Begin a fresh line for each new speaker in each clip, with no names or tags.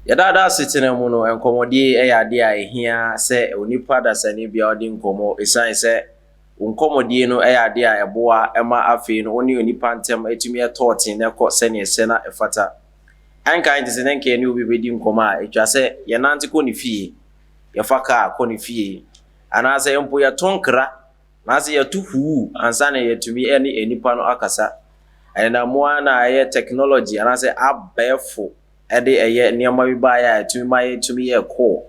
Yɛdaadaa asetena mu no, nkɔmmɔdie yɛ adeɛ a ɛhia sɛ onipa dasani biara ɔdi nkɔmmɔ ɛsiane sɛ wo nkɔmmɔdie no yɛ adeɛ a ɛboa ma afei no wo ne onipa ntam atumi ɛtɔ ten na ɛkɔ sɛdeɛ ɛsɛ na ɛfata. Ɛnkan te sɛ ne nka yɛne obi bɛdi nkɔmmɔ a, ɛtwa sɛ yɛnante kɔ ne fie, yɛfa kaa kɔ ne fie, anaasɛ mpo yɛto nkra anaasɛ yɛto huu ansa na yɛatumi ne nipa no akasa. Ɛnenam mu ara na ɛyɛ technology anaasɛ abɛɛfo de ɛyɛ nneɛma bi baeɛ a ɛtumi ma yɛtumi yɛ call.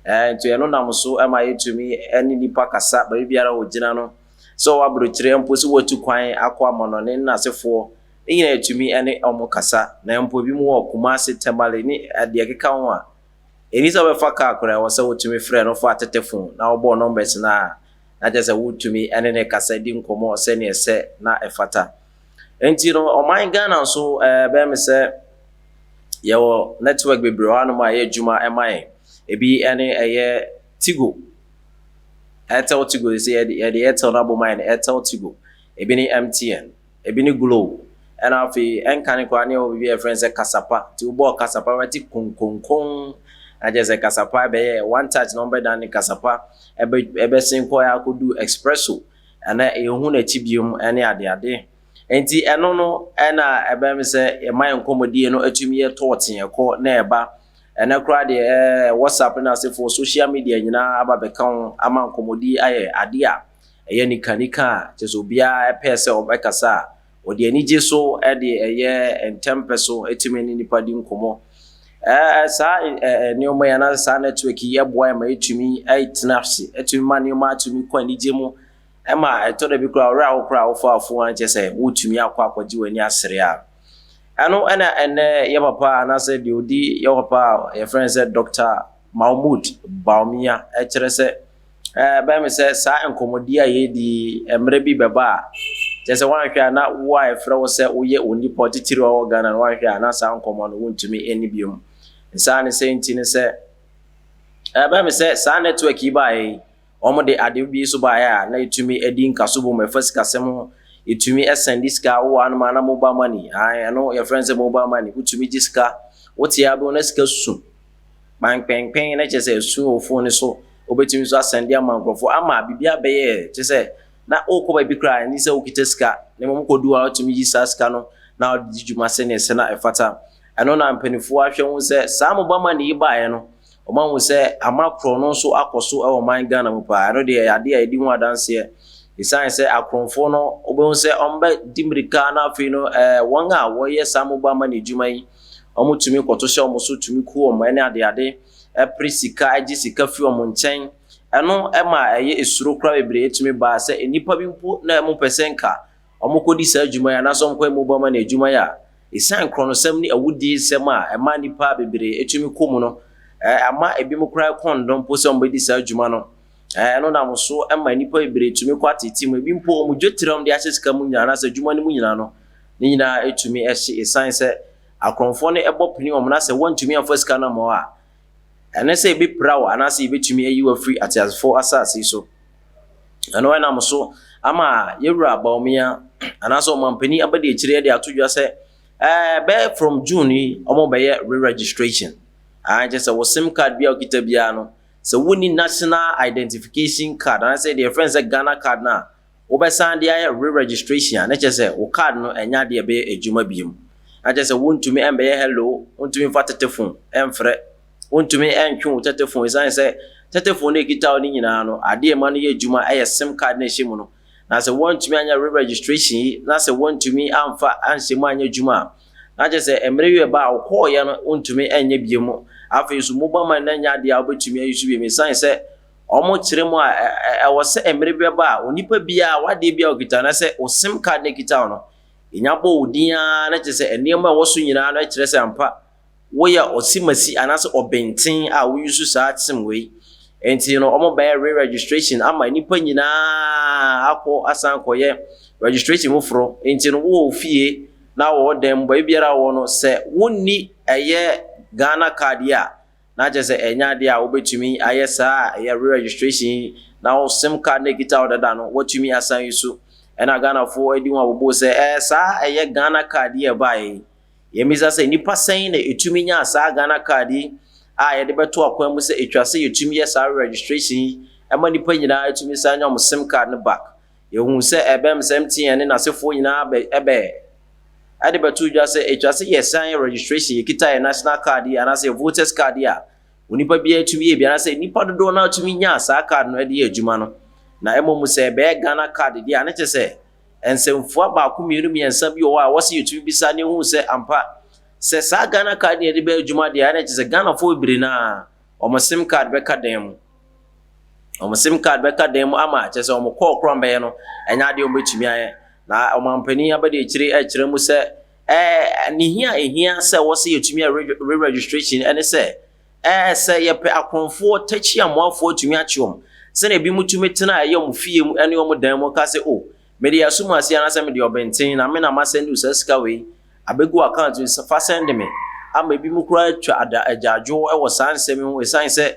Nti ɛno nam so ma yɛtumi ne nipa kasa baabi biara a wɔgyina no, sɛ ɔwɔ aburokyire mpo, sɛ watu kwan akɔ amanɔne ne n'asefoɔ, ne nyinaa yɛtumi ne wɔn kasa. Na mpo ebi mu wɔ Kumasi, Tamale ne deɛ ɛkeka ho a, ɛni sɛ wobɛfa kaa koraa, ɛwɔ sɛ wotumi frɛ no fa tetefon na wobɔ numbers no a, na kyerɛ sɛ wotumi ne ne kasa di nkɔmmɔ sɛneɛ ɛsɛ na ɛfata. Nti no, ɔman Ghana nso ɛbɛyɛ me sɛ yɛwɔ network bebree wɔ hanom a ɛyɛ adwuma ɛma yɛn. Ebi ne ɛyɛ Tigo, Airtel Tigo, sɛ yɛde Airtel no abɔ mu ayɛ no Airtel Tigo. Ebi ne MTN, ebi ne Glo, ɛna afei ɛnka ne koraa ne ɛwɔ biribi a yɛfrɛ no sɛ Kasapa. Nti wobɔɔ Kasapa, wɔte konkonkon, na kyerɛ sɛ Kasapa bɛyɛ one touch na wɔbɛdan ne Kasapa ɛbɛsen kɔ akɔdu Expresso, ɛna ɛhu n'akyi biom ɛne adeade. Nti ɛno no ɛna ɛbɛn mi sɛ ɛma yɛn nkɔmmɔdie no atumi yɛ tɔɔten ɛkɔ na ɛba. Ɛnɛ koraa deɛ, WhatsApp ne asefoɔ, social media nyinaa aba bɛka ho ama nkɔmmɔdie ayɛ adeɛ a ɛyɛ nika nika a kyerɛ sɛ obiara ɛpɛɛ sɛ ɔbɛkasa a, ɔde anigye so ɛde ɛyɛ ntɛmpɛ so ɛtumi ne nipa di nkɔmmɔ. Saa nneɛma yi anaasɛ saa network yi ɛboa yɛn ma yɛtumi ɛtena ase, ɛtumi ma nneɛma atumi kɔ anigye mu, ɛma ɛtɔ da bi koraa ɔwerɛ a koraa wofa afo a, kyerɛ sɛ wotumi akɔ akɔgye w'ani asere a. Ɛno ɛna ɛnɛ yɛ papa anaasɛ deɛ odi yɛ papa a yɛfrɛ no sɛ Dr Mahmood Bawumia ɛkyerɛ sɛ ɛbɛn mi sɛ saa nkɔmmɔdi a yɛdi, mmerɛ bi bɛba a, kyerɛ sɛ woanhwɛ a na wo a yɛfrɛ wo sɛ woyɛ onipa titiri a ɔwɔ Ghana no, woanhwɛ a na saa nkɔmmɔ no wontumi ɛni biom. Nsaa ne sɛ nti ne sɛ ɛbɛn mi sɛ saa network yi baeɛ yi, wɔn de ade bi nso baeɛ a na yɛtumi adi nkaso bom ɛfa sikasɛm ho. Yɛtumi ɛsend sika wowɔ anom ana mobile money, ɛno yɛfrɛ no sɛ mobile money. Wotumi gye sika, wote abɛn na sika su kpankpɛnkpɛn na kyerɛ sɛ esu wɔ phone no so. Wobɛtumi nso asend ama nkurɔfoɔ ama biribi abɛyɛ kyerɛ sɛ na wokɔ baabi koraa, ɛni sɛ wokita sika na mmom kɔdu a, wotumi yi saa sika no na wode di dwuma sɛneɛ sɛ na ɛfata. Ɛno na mpanimfoɔ ahwɛ ho sɛ saa mobile money yi baeɛ no, ɔmo ahu sɛ ama korɔ no nso akɔ so ɛwɔ ɔman Ghana mu paa. Ɛno deɛ, ɛyɛ adeɛ a yɛdi ho adanseɛ, ɛsiane sɛ akorɔmfoɔ no, wobɛhu sɛ ɔmbɛdi mmirika na afei no wɔn a wɔyɛ saa mobile money adwuma yi, ɔmo tumi kɔto hyɛ ɔmo so, tumi ku ɔmo ɛne adeade, ɛpere sika, ɛgye sika firi ɔmo nkyɛn. Ɛno ɛma ɛyɛ esuro koraa bebree etumi baa sɛ nnipa bi mpo na ɛmo pɛ sɛ nka ɔmo kɔdi saa adwuma yi anaasɛ ɔmo kɔyɛ mobile money adwuma yi a, ɛsiane korɔnosɛm ne awudie nsɛm a ɛma nnipa bebree etumi kɔ mu no, ama ebi mu koraa kɔndɔm mpo sɛ ɔmo bɛdi saa adwuma no. Ɛno nam so ɛma nnipa bebree tumi kɔ atete mu. Ebi mpo ɔmo dwetire a ɔmo de ahyɛ sika mu nyinaa anaasɛ adwuma no mu nyinaa no, ne nyinaa etumi ɛhye, ɛsiane sɛ akorɔmfoɔ no ɛbɔ pene wɔn na sɛ wɔntumi amfa sika no ama wɔn a, ɛne sɛ ebɛpira wo anaasɛ ebɛtumi ayi wo afiri ateasefoɔ asase yi so. Ɛno ɛnam so ama yɛwura Bawumia anaasɛ ɔmampanin abɛde akyire de ato dwa sɛ bɛyɛ from June yi, ɔmo bɛyɛ re-registration a kyerɛ sɛ wo SIM card bi a wokita biara no, sɛ wonni national identification card anaasɛ deɛ yɛfrɛ no sɛ Ghana Card no a, wobɛsan de ayɛ re-registration a, na kyerɛ sɛ wo card no ɛnyɛ adeɛ ɛbɛyɛ adwuma biom, na kyerɛ sɛ wontumi ɛmbɛyɛ hello, wontumi mfa tetefon ɛmfrɛ, wontumi ɛntwe wo tetefon, ɛsiane sɛ tetefon no ɛkita wo no nyinaa no, adeɛ ma no yɛ adwuma ɛyɛ SIM card no ɛhyɛ mu no. Na sɛ wɔntumi anyɛ re-registration yi na sɛ wɔntumi amfa anhyɛ mu anyɛ adwuma a, na kyerɛ sɛ mmerɛ yi ɛba a wokɔɔyɛ no, wontumi ɛnyɛ bio mu. Afei nso mobile money na nyɛ adeɛ a wobɛtumi ayi so bio, ɛsiane sɛ ɔmo kyerɛ mu a ɛwɔ sɛ mmerɛ bi bɛba a, onipa biara wadeɛ bi a okita na sɛ wo SIM card no ekita wo no, ɛnya bɔ wo din ara na kyerɛ sɛ nneɛma a ɛwɔ so nyinaa no kyerɛ sɛ ampa woyɛ ɔsimasi anaasɛ ɔbɛnten a woyi so saa SIM wei. Nti no, ɔmo bɛyɛ re-registration ama nnipa nyinaa akɔ asan kɔyɛ registration foforɔ. Nti no, wowɔ fie na wɔwɔ dan mu, baabi biara wɔ no, sɛ wonni ɛyɛ Ghana Card yi a, na kyerɛ sɛ ɛnyɛ adeɛ a wobɛtumi ayɛ saa ɛyɛ re-registration yi na wo SIM card no ekita wo dada no, watumi asan yi so. Ɛna Ghanafoɔ adi ho abobo sɛ saa ɛyɛ Ghana Card yi a ɛbaeɛ yi. Yɛmmisa sɛ, nnipa sɛn na ɛtumi nyaa saa Ghana card yi a yɛde bɛto akwan mu sɛ ɛtwa sɛ yɛtumi yɛ saa registration yi ma nnipa nyinaa tumi san nya wɔn sim card no back? Yɛhuu sɛ ɛbɛm sɛ MTN ne n'asefoɔ nyinaa bɛ ɛbɛ ɛde bɛto dwa sɛ ɛtwa sɛ yɛsan yɛ registration, yɛkita yɛ national card yi anaasɛ yɛ voters card yi a onipa biara tumi yɛ bi anaasɛ nnipa dodoɔ no tumi nyaa saa card no de yɛ adwuma no. Na mmom sɛ ɛbɛyɛ Ghana card deɛ a, ne kyerɛ sɛ nsɛmfua baako, mmienu, mmiɛnsa bi wɔ hɔ a wɔsɛ yɛtumi bisa ne hu sɛ ampa sɛ saa Ghana card ne yɛde bɛyɛ adwuma deɛ a, ne kyerɛ sɛ Ghanafoɔ bebree naa wɔn SIM card bɛka dan mu, wɔn SIM card bɛka dan mu ama kyerɛ sɛ wɔn kɔɔ korɔ bɛyɛ no ɛnyɛ adeɛ wɔn bɛtumi ayɛ. Na ɔmampanin abɛde akyire ɛkyerɛ mu sɛ ne hia ehia sɛ wɔsɛ yɛtumi yɛ re-registration ɛne sɛ yɛpɛ akorɔmfoɔ takyi amoafoɔ tumi akye wɔn, sɛnea ebi mu tumi tena ɛyɛ wɔn fie mu ɛne wɔn dan mu ka sɛ, "O, mede asom ase anaasɛ mede ɔbɛnten na me na ma send saa sika wei abɛgu account fa send me," ama ebi mu koraa atwa ada agyaadwo ɛwɔ saa nsɛm yi ho, ɛsiane sɛ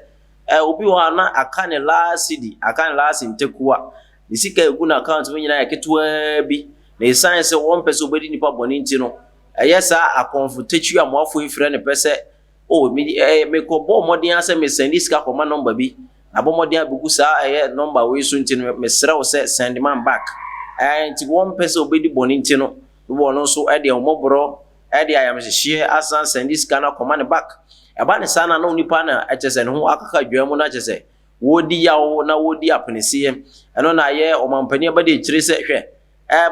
obi wɔ hɔ a na aka ne last cedi, aka ne last ntakua, ne sika egu n'account mu nyinaa yɛ ketewaa bi, na ɛsiane sɛ wɔn mpɛ sɛ obɛdi nipa bɔne nti no, ɛyɛ saa akɔnfo takyi amoafoɔ yi frɛ ne pɛ sɛ, "O, me mekɔ bɔ mmɔden asɛ me send sika kɔma number bi na bɔ mmɔden abɛgu saa ɛyɛ number wei so, nti no mesrɛ wo sɛ send man back." Nti wɔn mpɛ sɛ obɛdi bɔne nti no, wɔn nso ɛde ɔmɔborɔ ɛde ayamhyehyeɛ asan send sika no akɔma ne back. Ɛba ne saa na na onipa na ɛkyɛ sɛ ne ho akaka dwa mu na kyɛ sɛ wɔredi yaw na wɔredi apeneseɛ. Ɛno na ayɛ ɔmampanin abɛde akyire sɛ, hwɛ,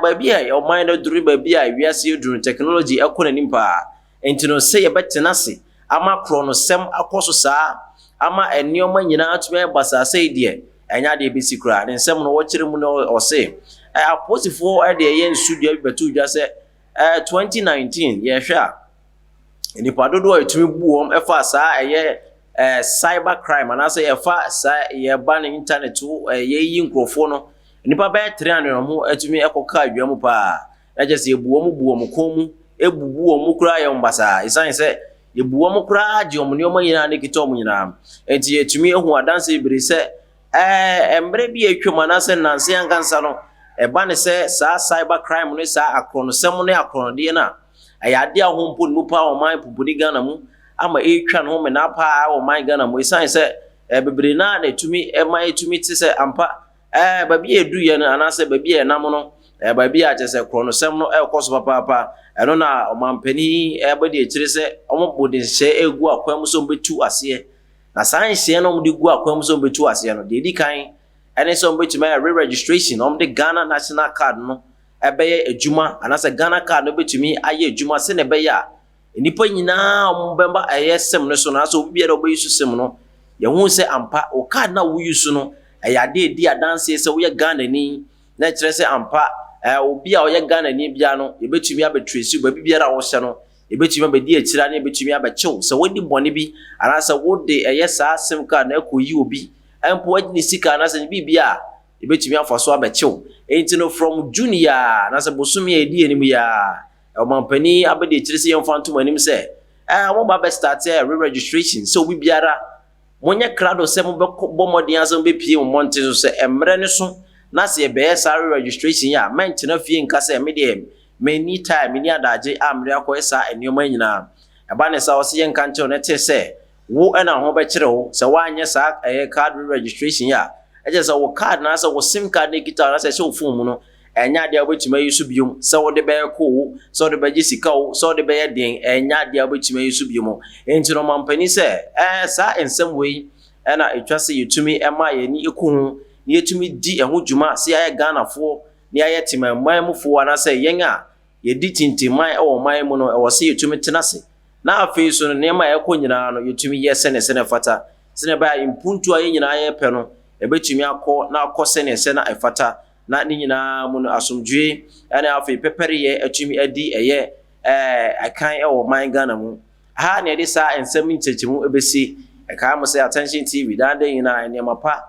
baabi a ɔman no duru, baabi a wiase duru, technology ɛkɔ n'anim paa, nti no sɛ yɛbɛtena ase ama korɔ no sɛm akɔ so saa ama nneɛma nyinaa atumi ayɛ basaa sɛ deɛ ɛnyɛ adeɛ bɛsi koraa. Ne nsɛm no wɔkyerɛ mu no, ɔse apolisifoɔ ɛde ɛyɛ nsudua bi bɛto dwa sɛ 2019 yɛhwɛ a, nipa dodoɔ a yɛtumi bu wɔn ɛfa saa ɛyɛ cyber crime anaasɛ yɛfa saa yɛba ne internet yɛyi nkurɔfoɔ no, nipa bɛyɛ 300 wɔn atumi ɛkɔka adwa mu paa. Ɛkyɛ sɛ yɛbu wɔn bu wɔn kɔn mu, ebubu wɔn mu koraa yɛ wɔn basaa, ɛsiane sɛ yɛbu wɔn koraa gye wɔn nneɛma nyinaa ne kita wɔn nyinaa. Nti yɛtumi ehu adanse bebree sɛ mmerɛ bi a atwam anaasɛ nnansa ankansa no, ɛba ne sɛ saa cyber crime ne saa akorɔnosɛm ne akorɔnodeɛ no a ɛyɛ adeɛ a ho mpo ne mu paa ɔman pupuni Ghana mu ama ɛretwa ne ho mena paa wɔ ɔman Ghana mu, ɛsiane sɛ bebree naa na ɛtumi ɛma ɛtumi te sɛ ampa baabi a ɛdu yɛ no anaasɛ baabi a ɛnam no, baabi a kyerɛ sɛ korɔnosɛm no ɛrekɔ so papaapa. Ɛno na ɔmampanin ɛbɛde akyire sɛ ɔmo bɔ de nhyɛ egu akwan mu sɛ ɔmo aseɛ, na saa nhyɛn no ɔmo de gu akwan mu sɛ ɔmo bɛtu aseɛ no, deɛ edi kan ɛne sɛ ɔmo bɛtumi ayɛ re-registration, ɔmo de Ghana national card no ɛbɛyɛ adwuma anaasɛ Ghana card no bɛtumi ayɛ adwuma sɛnea ɛbɛyɛ a nnipa nyinaa ɔmo bɛba ɛyɛ SIM no so no, anaasɛ obi biara a ɔbɛyi so SIM no, yɛhu sɛ ampa o, card na woyi so no ɛyɛ adeɛ edi adanseɛ sɛ woyɛ Ghana ni, na kyerɛ sɛ ampa obi a ɔyɛ Ghana ni biara no, yɛbɛtumi abɛtrace baabi biara a wɔhyɛ no, yɛbɛtumi abɛdi akyire na yɛbɛtumi abɛkyew sɛ wodi bɔne bi anaasɛ wode ɛyɛ saa SIM card na ɛkɔ yi obi mpo agye ne sika anaasɛ ne biribi a yɛbɛtumi afa so abɛkyew. Nti no from June yi a anaasɛ bosome a yɛdi anim yi a, ɔmampanin abɛdi akyire sɛ yɛmfa ntom anim sɛ wɔn ba bɛ start re-registration sɛ obi biara monyɛ krado sɛ mobɛkɔ bɔ mmɔden asɛ mobɛpie mo mmɔnten so sɛ mmerɛ ne so na sɛ yɛbɛyɛ saa re-registration yi a, mɛntena fie nka sɛ me deɛ menni time, menni adagye a mmerɛ akɔyɛ saa nneɛma nyinaa. Ɛba ne sa, ɔsɛ yɛnka nkyerɛw no te sɛ wo ɛna ho bɛkyerɛ wo sɛ woanyɛ saa ɛyɛ card re-registration yi a, ɛkyɛ sɛ wo card na sɛ wo SIM card no kita na sɛ ɛhyɛ wo phone mu no, ɛnyɛ adeɛ a wobɛtumi ayi so biom sɛ wode bɛyɛ ko wo, sɛ wode bɛgye sika wo, sɛ wode bɛyɛ den, ɛnyɛ adeɛ a wobɛtumi ayi so biom. Nti no ɔmampanin sɛ saa nsɛm wei ɛna ɛtwa sɛ yɛtumi ɛma yɛni ɛku ho na yɛtumi di ɛho dwuma sɛ yɛayɛ Ghanafoɔ na yɛayɛ temanman mufoɔ anaasɛ yɛn a yɛdi tintimman ɛwɔ ɔman mu no, ɛwɔ sɛ yɛtumi tena ase na afei so no nneɛma a ɛkɔ nyinaa no yɛtumi yɛ sɛne fata, sɛne ɛbɛyɛ a mpuntu a yɛn nyinaa yɛpɛ no ɛbɛtumi akɔ na akɔ sɛne ɛsɛ na ɛfata, na ne nyinaa mu no asomdwoe ɛne afei pɛpɛreyɛ atumi adi ɛyɛ ɛkan ɛwɔ ɔman Ghana mu ha. Na yɛde saa nsɛm nkyerɛkyerɛmu ɛbɛsi. Ɛkaa mo sɛ Attention TV daa da nyinaa nneɛma pa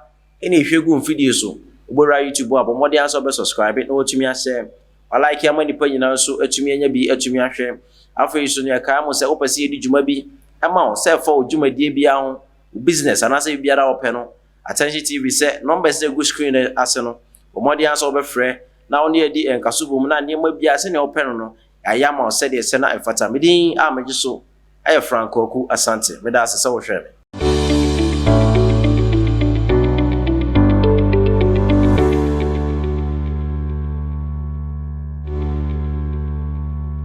ɛna ehwɛ gu mfidie so. Wobɛwura YouTube a, bɔ mmɔden asɛ wobɛ subscribe na watumi ahyɛ walike ama nipa nyinaa nso atumi anya bi atumi ahwɛ. Afei so no yɛkaa mo sɛ wopɛ sɛ yɛdi dwuma bi ɛma wo sɛ ɛfa wo dwumadie biara ho, wo business anaasɛ biribiara a wɔpɛ no, Attention TV sɛ numbers na egu screen no ase no, bɔ mmɔden asɛ wobɛfrɛ na wo ne yɛdi nkaso bom na nneɛma biara sɛnea wopɛ no, yɛayɛ. Ayɛ ama wo sɛdeɛ ɛsɛ na ɛfata. Me din a megye so yɛ Frank Kwaku Asante. Meda ase sɛ wohwɛɛ me.